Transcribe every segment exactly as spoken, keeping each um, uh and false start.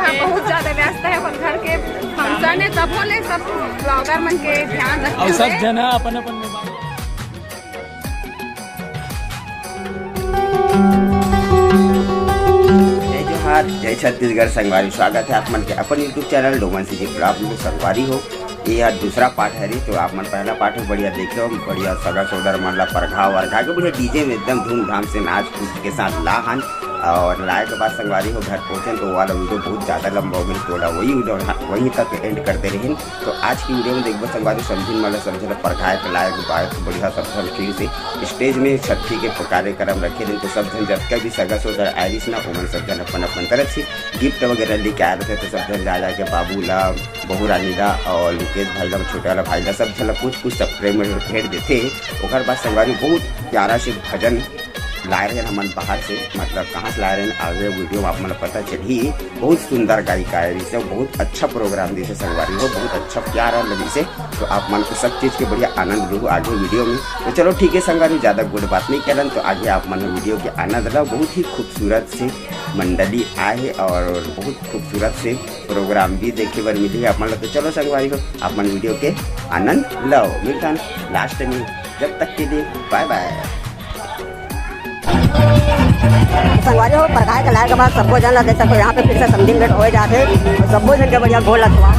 बहुत ज्यादा व्यस्त है, अपन घर के फंक्शन है, तब बोले सब ब्लॉगर मन के ध्यान रखते हुए। सब जना अपन अपन मोबाइल। जय जोहार, जय छत्तीसगढ़ संगवारी, स्वागत है आप मन के अपन YouTube channel Doman CG blog में। संगवारी हो, ये यार दूसरा पार्ट है रे, तो आप मन पहला पार्ट में बढ़िया देखे हो, बढ़िया सगा सोदर मन ला परघा वरघा के बढ़िया डीजे में एकदम धूमधाम से नाच कूद के साथ ला हन। और लाए के बाद संगवारी हो घर पहुंचन तो वो वाला वीडियो बहुत ज्यादा लंबा हो गया, तो ओला वही वीडियो वहीं तक एंड कर दे रहे हैं। तो आज की वीडियो में देखबो संगवारी, समधिन मन ला सब झन परघाए के लाए के बाद बढ़िया सब झन फिर से स्टेज में छठी के कार्यक्रम रखे रहिन। तो सब झन जतका भी सगा सोदर आए रहिस ना, ओमन सब झन अपन अपन तरफ से गिफ्ट वगैरह लेके आए रहिथे। तो सब झन जा जाके बाबू ला, बहू रानी ला और लुकेश भाई ला, छोटे वाला भाई ला, सब झन ला कुछ कुछ सब प्रेम भेंट देथे। ओकर बाद संगवारी बहुत प्यारा से भजन लाए रहे हमन बाहर से, मतलब कहाँ से लाए रहे आगे वीडियो में आप मन ला पता चलही। बहुत सुंदर गायिका है, जैसे बहुत अच्छा प्रोग्राम जैसे संगवारी हो, बहुत अच्छा प्यारा लगी से। तो आप मन को सब चीज के बढ़िया आनंद लू आगे वीडियो में। तो चलो ठीक है संगवारी, ज्यादा गुड बात नहीं करन, तो आगे आप मन वीडियो के आनंद ला। बहुत ही खूबसूरत से मंडली आए है और बहुत खूबसूरत से प्रोग्राम भी देखे बर मिली आप मन ला। तो चलो संगवारी हो, आप मन वीडियो के आनंद लो। मिलथन लास्ट में, जब तक के लिए बाय बाय। संगवारी हो, परघाए के लाए के बाद सबो जन ला देख सकते हो, यहाँ पे फिर से समधिन भेंट होए जाथे। सबो जन के बढ़िया गोड़ लगवा।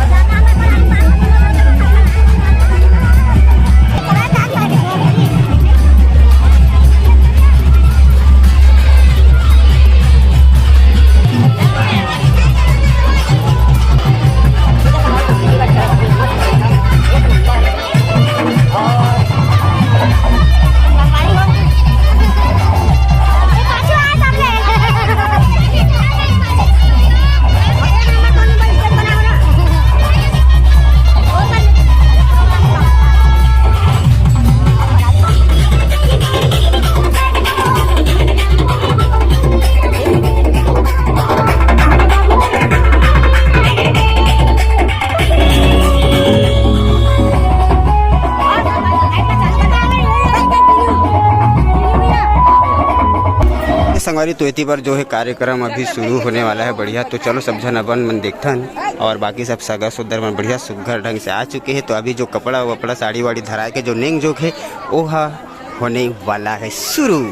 संगवारी, तो एती बर जो है कार्यक्रम अभी शुरू होने वाला है। बढ़िया, तो चलो सब झन अपन मन देखथन और बाकी सब सगा सोदर मन बढ़िया सुग्घर ढंग से आ चुके हैं। तो अभी जो कपड़ा वपड़ा साड़ी वाड़ी धराए के जो नेंग जोग है, ओहा होने वाला है शुरू।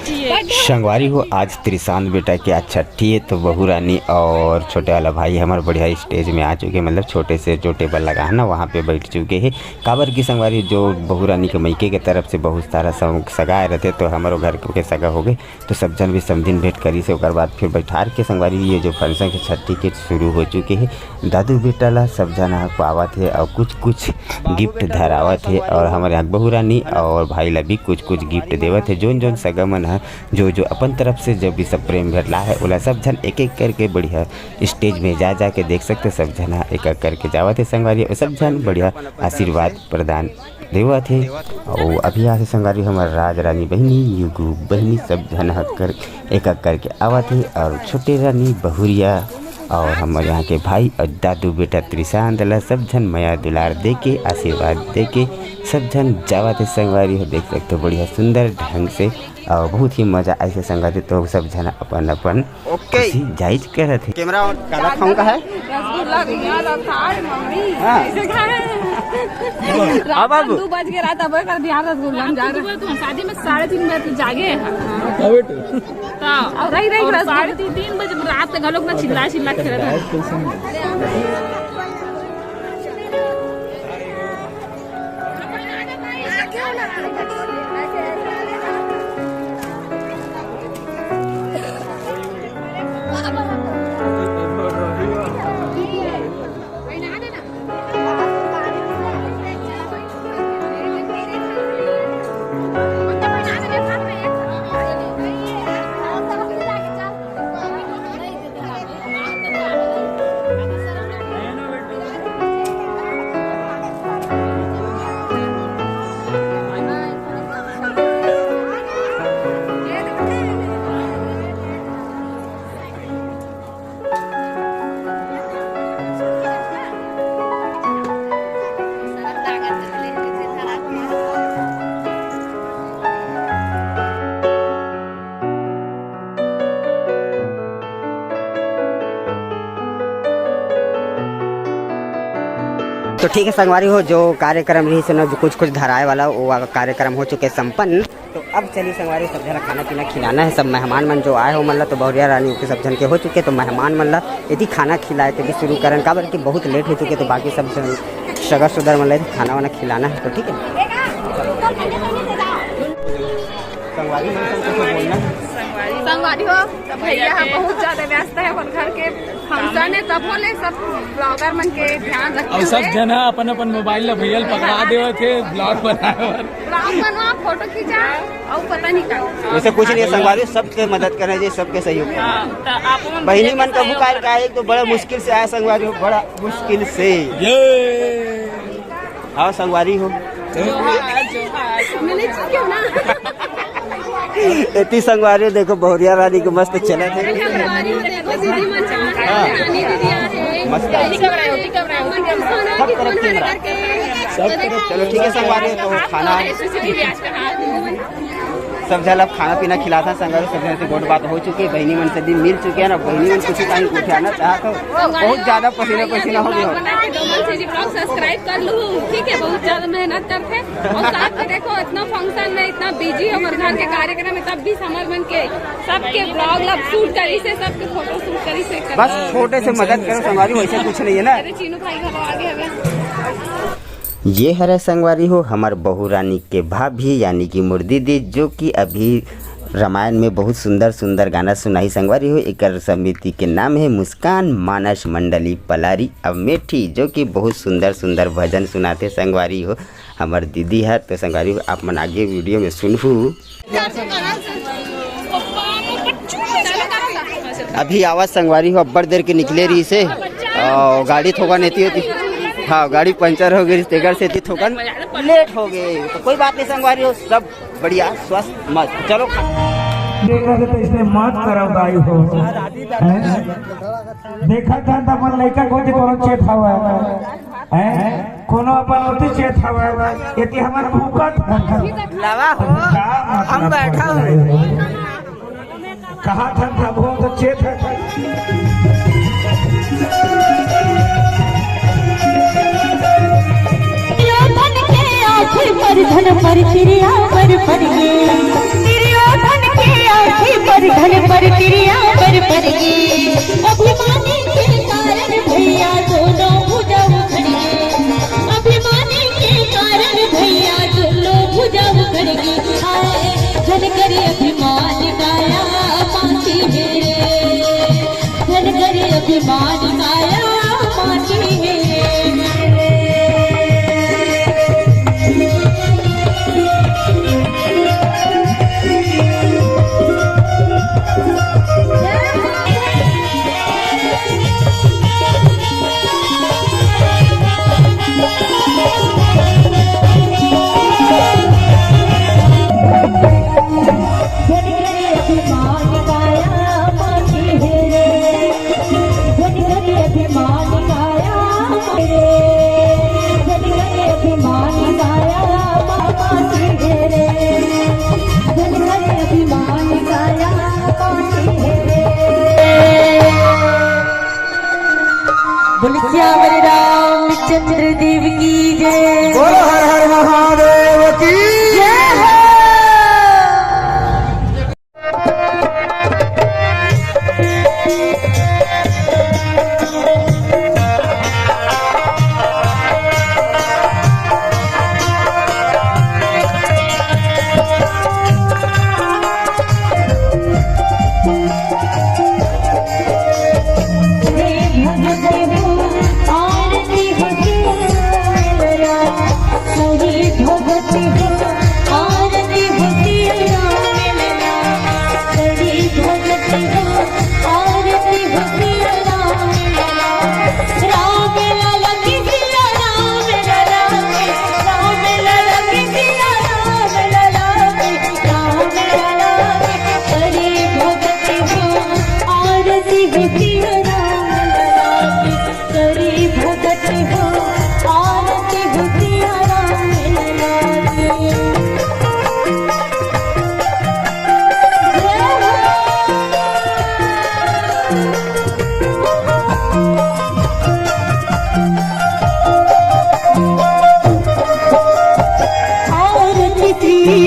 संगवारी हो, आज त्रिशांत बेटा के आज छठी है, तो बहू रानी और छोटे वाला भाई हमारे बढ़िया स्टेज में आ चुके हैं, मतलब छोटे से जो टेबल लगा है ना, वहाँ पे बैठ चुके हैं। काबर की संगवारी, जो बहू रानी के मइके के तरफ से बहुत सारा सं-, सगा आए रहते, तो हमारो घर के सगा हो गए, तो सब झन भी समधिन भेंट करी से, ओकर बाद फिर बैठार के संगवारी ये जो फंक्शन के छठी के शुरू हो चुके हैं। दादू बेटा ला सब झन ह पावत हे और कुछ कुछ गिफ्ट धरावत हे और हमारे यहाँ बहू रानी और भाई ला भी कुछ कुछ गिफ्ट देवत हे। जोन जोन सगा मन ह जो जो अपन तरफ से जब भी सब प्रेम भेंट ला है, ओला सब झन एक एक करके बढ़िया स्टेज में जा जा के देख सकते, सब झन ह एक एक करके जावत हे संगवारी, और सब झन बढ़िया आशीर्वाद प्रदान देवत हे। अउ अभी यहाँ से संगवारी हमर राज रानी बहिनी, युगु बहिनी सब झन ह कर एक एक करके आवत हे और छोटे रानी बहुरिया और हमर यहाँ के भाई और दादू बेटा त्रिशांत ला सब झन मया दुलार दे के, आशीर्वाद दे के सब झन जावत हे संगवारी हो। देख सकते हो बढ़िया सुंदर ढंग से और बहुत ही मजा आइसे संगवारी। तो सब झन अपन अपन ओके। खुशी जाहिर करत हे। कैमरा और काला खाऊं का है? रसगुल्ला भी यहाँ रखा है, मम्मी। हाँ। ऐसे खाए। अब, अब। दो बज के रात अब कर दिया रसगुल्ला, हम जा रहे हैं। शादी में साढ़े तीन बजे तक जागे हैं। हाँ, बेटा। हाँ। और रही, रही और रसगुल्ला। साढ़े तीन, तीन बजे रात तक हम लोग ना चिल्ला चिल्ला खेलत हैं। तो ठीक है संगवारी हो, जो कार्यक्रम रहिस हे ना, जो कुछ कुछ धराए वाला, वो कार्यक्रम हो चुके संपन्न। तो अब चलिए संगवारी, सब झन ला खाना पीना खिलाना है। सब मेहमान मन जो आए हो, मतलब तो बहुरिया रानी के सब झन के हो चुके, तो मेहमान मन ला यदि खाना खिलाए तो भी शुरू करन, काबर कि बहुत लेट हो चुके, तो बाकी सब झन सगर सुदर मन ला खाना वाना खिलाना है। तो ठीक है संगवारी मन, सब कुछ बोलना है। संगवारी हो, तो भैया ह बहुत ज्यादा व्यस्त है अपन घर के फंक्शन है, तब होले सब ब्लॉगर मन के ध्यान रखते अब सब हुए। जन ह अपन अपन मोबाइल ला भैया ल पकड़ा देवत हे ब्लॉग बनाए बर। ब्लॉग बनवा, फोटो खींचा, और पता नहीं का। वैसे कुछ नहीं है संगवारी, सबके मदद करना चाहिए, सबके सहयोग करना। हाँ, तो आप मन बहिनी भैया मन के कभू सहयोग काल करो। का एक तो बड़ा मुश्किल से आया संगवारी हो, बड़ा मुश्किल से। ये आओ संगवारी हो। जोहार, जोहार। एती संगवारी हो, देखो बहुरिया रानी के मस्त चलत है। हाँ। मस्त। सब तरफ कैमरा। चलो ठीक है संगवारी हो, तो खाना सब झन ला खाना पीना खिलाथन संगवारी, सब झन से गोठ बात हो चुके, बहिनी मन से भी मिल चुके हैं ना, बहिनी मन कुछ टाइम उठाना चाहत हो, बहुत ज्यादा पसीना पसीना हो गया हो। सब्सक्राइब कर लू, ठीक है, बहुत ज्यादा मेहनत करते हैं। और साथ में देखो, इतना फंक्शन में इतना बिजी हो और घर के कार्यक्रम में, तब भी समर मन के सबके ब्लॉग लब शूट करी से, सबके फोटो शूट करी से। बस छोटे से मदद करो संगवारी, वैसे कुछ नहीं है ना। अरे चीनू भाई घरो आगे हवे। ये हरे संगवारी हो हमर बहू रानी के भाभी यानी कि मोर दीदी, जो कि अभी रामायण में बहुत सुंदर सुंदर गाना सुनाही संगवारी हो। एकर समिति के नाम है मुस्कान मानस मंडली पलारी अमेठी, जो कि बहुत सुंदर सुंदर भजन सुनाथे संगवारी हो हमर दीदी ह। तो संगवारी हो आप मन आगे वीडियो में सुनहू। अभी आवाज संगवारी हो, अब्बड़ देर के निकले रहिसे, अउ गाड़ी थोकन एती होती, हाँ, गाड़ी पंचर हो गई, तेकर से एती थोकन लेट हो गए। तो कोई बात नहीं संगवारी हो, सब बढ़िया, स्वस्थ, मस्त। चलो खा- देखा से तो इसने मत करब दाई हो, हैं? देखा था तो अपन लइका को जे कोनो चेत हवा है, हैं? कोनो अपन ओती चेत हवा है, यदि हमार भूखत है। लावा हो, का मतलब हम बैठा है? कहा था तब हो तो चेत है। दुर्योधन के आँखी पर धन पर तिरिया पर पर गे। दुर्योधन के आँखी पर धन पर तिरिया पर पर गे। अभिमानी के कारण भैया दोनों भुजा उखड़ गे। अभिमानी के कारण भैया दोनों भुजा उखड़ गे। हाय, धन करे अभिमान काया माटी मेरे। धन करे अभिमान काया माटी मेरे।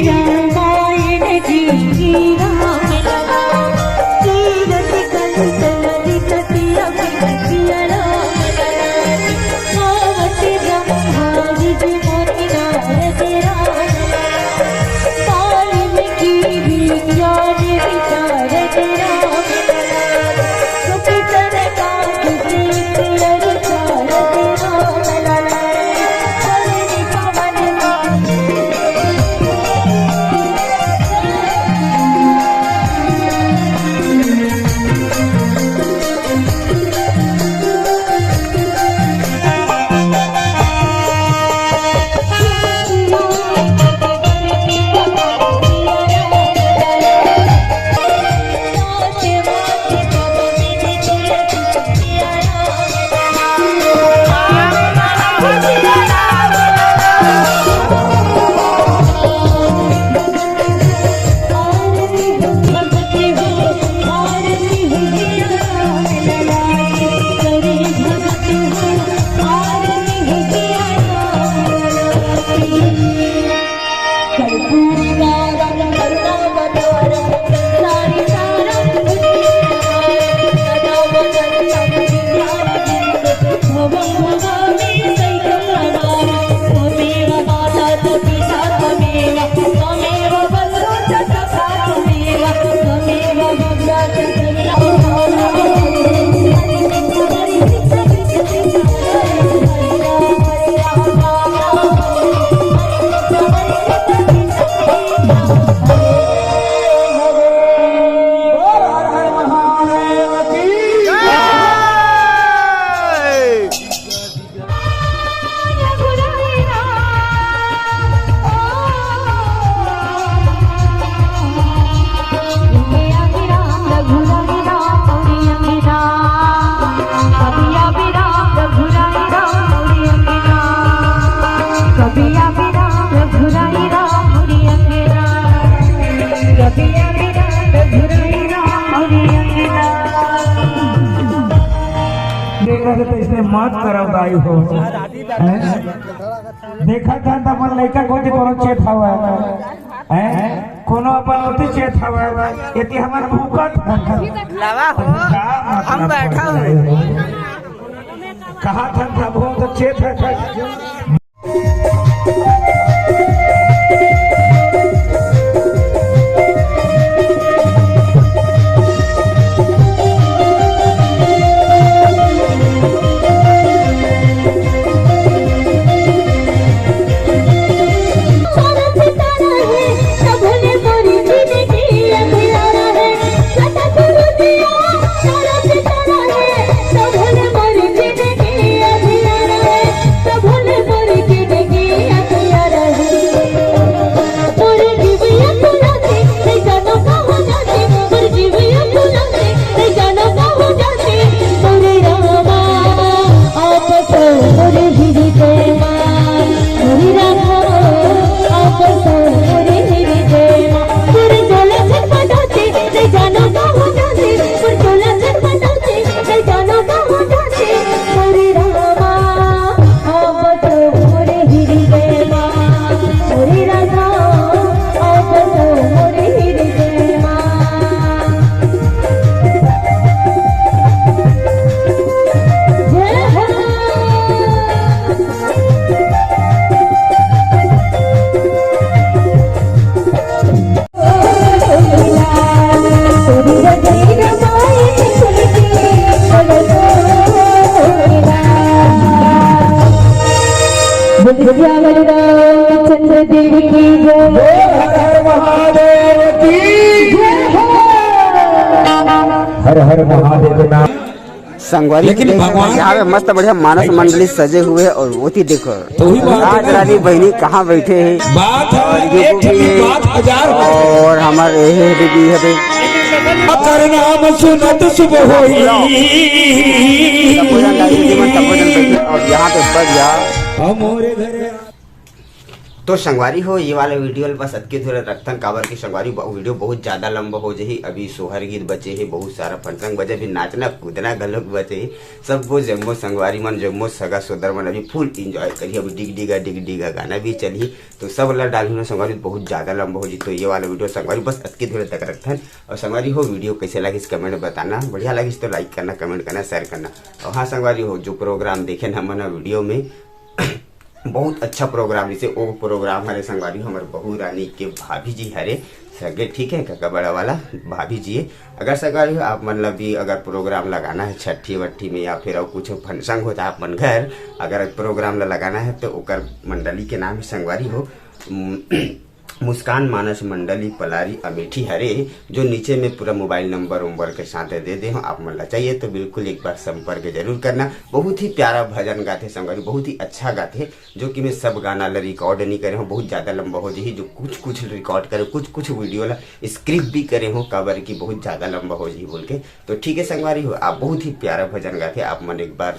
रामायण जी की राम लला, तीरथ कंस ललित सिया बिनतिया राम लला की। गावत ब्रह्मा विष्णु मुनि नारद राम लला, वाल्मीकि विज्ञान विशारद राम लला की। सुख सनकादि सिद्ध अरु सारद राम लला की। देखा तो इसने मत करब दाई हो। हैं? देखत हन त अपन लइका कोती कोनो चेत हवय, हैं? कोनो अपन ओती चेत हवय, एती हमन भूकत हन। लावा हो, का मतलब हम बैठा हो। कहा थन प्रभु त चेत है। विद्यावती रामचंद्र देव की जय। हर हर महादेव की जय हो। हर हर महादेव नाम। संगवारी लेकिन देख सकते हैं, भगवान यहाँ पे मस्त बढ़िया मानस मंडली सजे हुए हैं और वो थी देखो, तो वही बात है राज ना। रानी बहनी कहाँ बैठे हैं। बात है, और ये एक वो छन भी की है, बात हजार हो। और हमारे ये दीदी है भाई। अकर नाम सुनत शुभ होई। संबोधन डाल दीजिए, संबोधन कर दीजिए। और यहाँ पे बढ़िया हमारे घर तो संगवारी हो, ये वाला वीडियो ल बस अतके धुर रखथन, काबर कि संगवारी, ब-, वीडियो बहुत ज्यादा लंबा हो जाही। अभी सोहर गीत बचे हे, बहुत सारा फंक्शन बचे, अभी नाचना कूदना घलोक बचे हे। सब वो जम्मो संगवारी मन, जम्मो सगा सोदर मन अभी फुल एंजॉय करही। अभी डिग डिगा डिग डिगा गाना भी चलही, तो सब ला डालहूँ ना संगवारी, बहुत ज्यादा लंबा हो जी। तो ये वाला वीडियो संगवारी बस अतके धुर तक रखथन। और संगवारी हो, वीडियो कैसे लागिस कमेंट में बताना, बढ़िया लागिस तो लाइक करना, कमेंट करना, शेयर करना। और हाँ संगवारी हो, जो प्रोग्राम देखे ना हमन वीडियो में, बहुत अच्छा प्रोग्राम, जैसे वो प्रोग्राम हरे संगवारी, हमर बहू रानी के भाभी जी हरे सगे, ठीक है, कका बड़ा वाला भाभी जी है। अगर संगवारी हो, आप मन ला भी अगर प्रोग्राम लगाना है छठी वट्ठी में या फिर और कुछ फंक्शन होता है आप मन घर, अगर प्रोग्राम ला लगाना है तो ओकर मंडली के नाम है संगवारी हो, उम, मुस्कान मानस मंडली पलारी अमेठी हरे, जो नीचे में पूरा मोबाइल नंबर उम्बर के साथ दे दे हूँ। आप मन ला चाहिए तो बिल्कुल एक बार संपर्क जरूर करना। बहुत ही प्यारा भजन गाथे संगवारी, बहुत ही अच्छा गाथे, जो कि मैं सब गाना ला रिकॉर्ड नहीं करे हूँ, बहुत ज्यादा लंबा हो जाही। जो कुछ कुछ रिकॉर्ड करे, कुछ कुछ वीडियो ला स्क्रिप्ट भी करे हूँ, काबर कि बहुत ज्यादा लंबा हो जाही बोल के। तो ठीक है संगवारी हो, आप बहुत ही प्यारा भजन गाथे, आप मन एक बार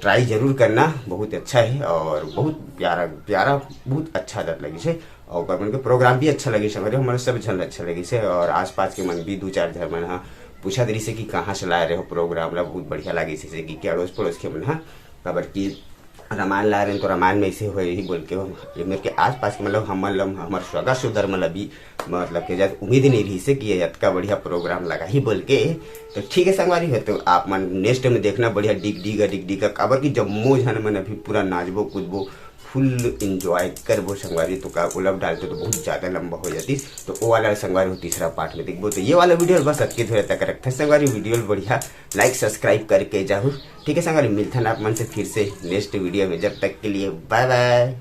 ट्राई जरूर करना, बहुत अच्छा है और बहुत प्यारा प्यारा, बहुत अच्छा जात लगी है। और ओकर मन के प्रोग्राम भी अच्छा लगे संगवारी, हमन सब झन अच्छा लगे से। और आसपास के मन भी दू चार झन मन हा पूछत रहिसे कि कहाँ से लाए रहे हो प्रोग्राम ला, बहुत बढ़िया लगे से कि, कि अड़ोस पड़ोस के मन हा, काबर कि रामायण लाए रहे तो रामायण में ऐसे होए ही बोल के, हम ये मेरे के आसपास के मतलब हमन ला, हमर सगा सोदर मन ला भी मतलब के जब उम्मीद नहीं रहिसे कि ये अतका बढ़िया प्रोग्राम लगा ही बोल के। तो ठीक है संगवारी हो, तो आप मन नेक्स्ट में देखना बढ़िया डिग डिगा डिग डिगा, काबर कि जम्मो झन मन अभी पूरा नाचबो कूदबो, फुल एंजॉय करबो संगवारी। तो का ओला डालते तो बहुत ज्यादा लंबा हो जाती, तो वो वाला संगवारी हो तीसरा पार्ट में देखबो। तो ये वाला वीडियो बस अतके धुर तक रखते संगवारी, वीडियो बढ़िया लाइक सब्सक्राइब करके जाहू, ठीक है संगवारी। मिलथन आप मन से फिर से नेक्स्ट वीडियो में, जब तक के लिए बाय बाय।